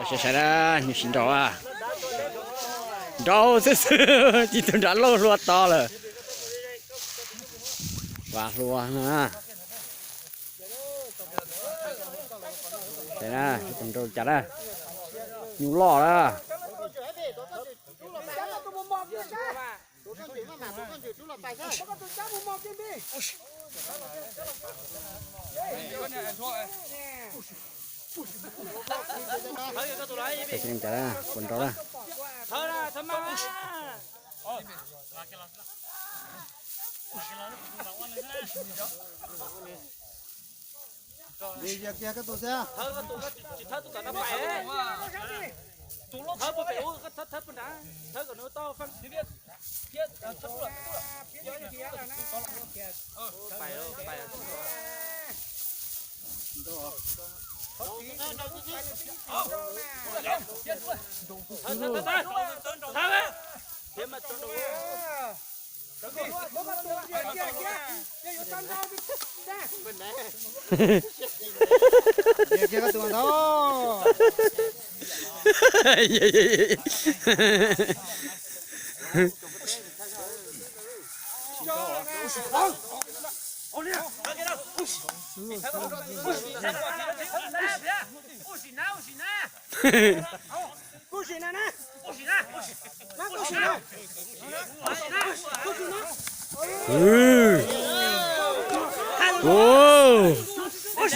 Saib saib na, nyuj siv nraus, nraus xwb xwb, tsis tus nram lauj hlua to lawm. Vas hlua na. Saib na, tsis tus nraus cas na, nyuj loj na. Puas nrau na. Tsis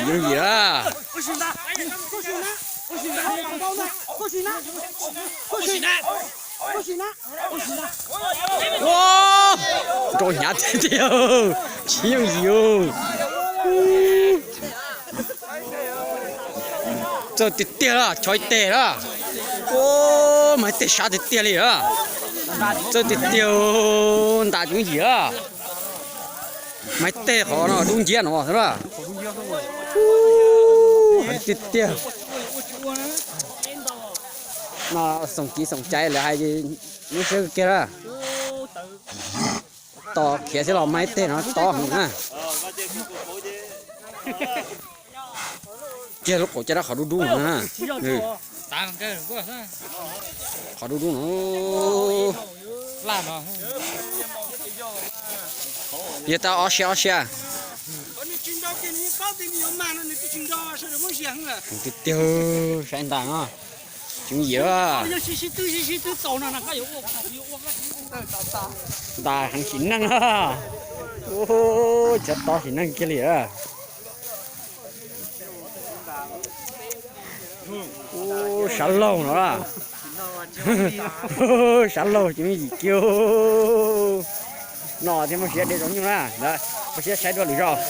yooj yim a. Nrau hnyav tiag tiag, tsis yooj yim. Txawj tiag tiag, chov ib teg na. Mas ib teg sab tiag tiag li a. Txawj tiag tiag, ntas tsis yooj yim a. Mas ib teg qhov no dub nciab no xwb na. Tiag tiag. No xoom txiv xoom cai lawv hais, neb saib kiag na. Tos khiav xwb los mas ib teg no tob heev na. Kiag lub qaum caj dab qhov dub dub no na. Qhov dub dub no. Yog tau ob siab ob siab. Tiag tiag, saib ntas no. Tsis yooj yim. Ntas heev sim neej a. Cov tob sim neej kiag li a. Sab laug no. Sab laug ces me yim kiag. No thiaj muaj siab de tau nyuj na. Muaj siab saib dua lwm zaus.